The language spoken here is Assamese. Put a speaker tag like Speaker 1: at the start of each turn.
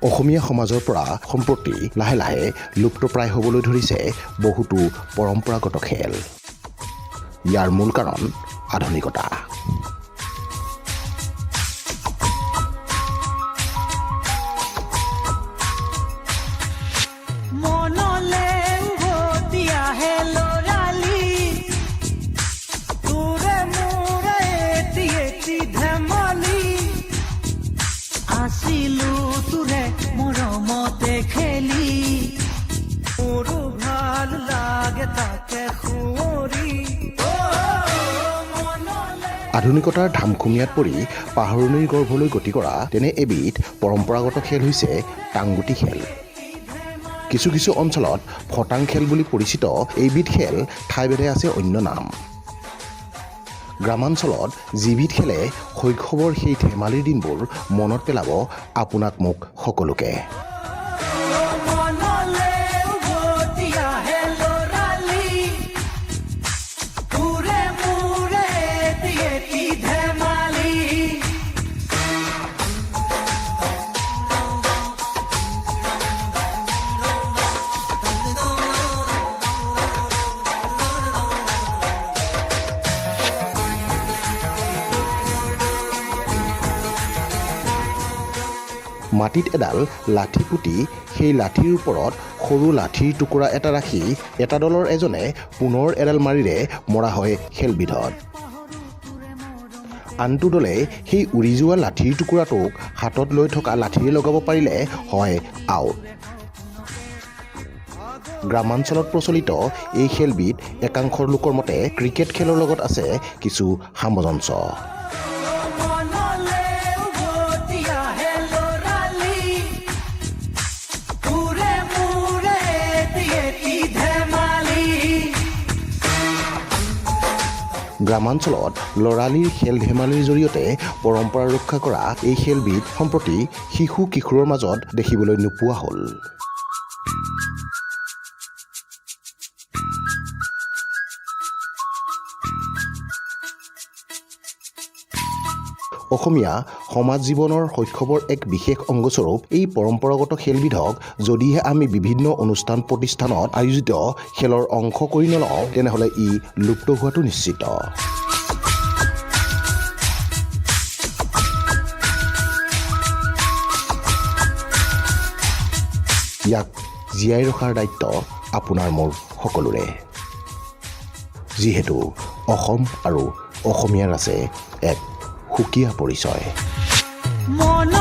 Speaker 1: অসমীয়া সমাজৰ পৰা সম্প্ৰতি লাহে লাহে লুপ্তপ্ৰায় হ'বলৈ ধৰিছে বহুতো পৰম্পৰাগত খেল। ইয়াৰ মূল কাৰণ আধুনিকতা।
Speaker 2: মনলে উভতি আহে ল'ৰালি, তোৰে মোৰে এটি এটি ধেমালি। আছিলো তোৰে মৰমতে খেলি, মোৰো ভাল লাগে তাকে সুঁৱৰি। অ, মনলে
Speaker 1: আধুনিকতাৰ ধামখুমীয়াত পৰি পাহৰণিৰ গৰ্ভলৈ গতি কৰা তেনে এবিধ পৰম্পৰাগত খেল হৈছে টাংগুটি খেল। কিছু কিছু অঞ্চলত ফটাং খেল বুলি পৰিচিত এইবিধ খেল ঠাইভেদে আছে অন্য নাম। গ্ৰামাঞ্চলত যিবিধ খেলে শৈশৱৰ সেই ধেমালিৰ দিনবোৰ মনত পেলাব আপোনাক মোক সকলোকে।
Speaker 2: মনলে উভতি আহে ল'ৰালি, তোৰে মোৰে এটি এটি ধেমালি।
Speaker 1: মাটিত এডাল লাঠি পুতি সেই লাঠিৰ ওপৰত সৰু লাঠিৰ টুকুৰা এটা ৰাখি এটা দলৰ এজনে পুনৰ এডাল মাৰিৰে মৰা হয় খেলবিধত। আনটো দলে সেই উৰি যোৱা লাঠিৰ টুকুৰাটোক হাতত লৈ থকা লাঠিৰে লগাব পাৰিলে হয় আউট। গ্ৰামাঞ্চলত প্ৰচলিত এই খেলবিধ একাংশ লোকৰ মতে ক্ৰিকেট খেলৰ লগত আছে কিছু সামঞ্জস্য।
Speaker 2: মনলে উভতি আহে ল'ৰালি, তোৰে মোৰে এটি এটি ধেমালি।
Speaker 1: গ্ৰামাঞ্চলত ল'ৰালিৰ খেল ধেমালিৰ জৰিয়তে পৰম্পৰা ৰক্ষা কৰা এই খেলবিধ সম্প্ৰতি শিশু কিশোৰৰ মাজত দেখিবলৈ নোপোৱা হ'ল। অসমীয়া সমাজ জীৱনৰ শৈশৱৰ এক বিশেষ অংগস্বৰূপ এই পৰম্পৰাগত খেলবিধক যদিহে আমি বিভিন্ন অনুষ্ঠান প্ৰতিষ্ঠানত আয়োজিত খেলৰ অংশ কৰি নলওঁ, তেনেহ'লে ই লুপ্ত হোৱাটো নিশ্চিত। ইয়াক জীয়াই ৰখাৰ দায়িত্ব আপোনাৰ মোৰ সকলোৰে, যিহেতু অসম আৰু অসমীয়াৰ আছে এক সুকীয়া পৰিচয়।
Speaker 2: মন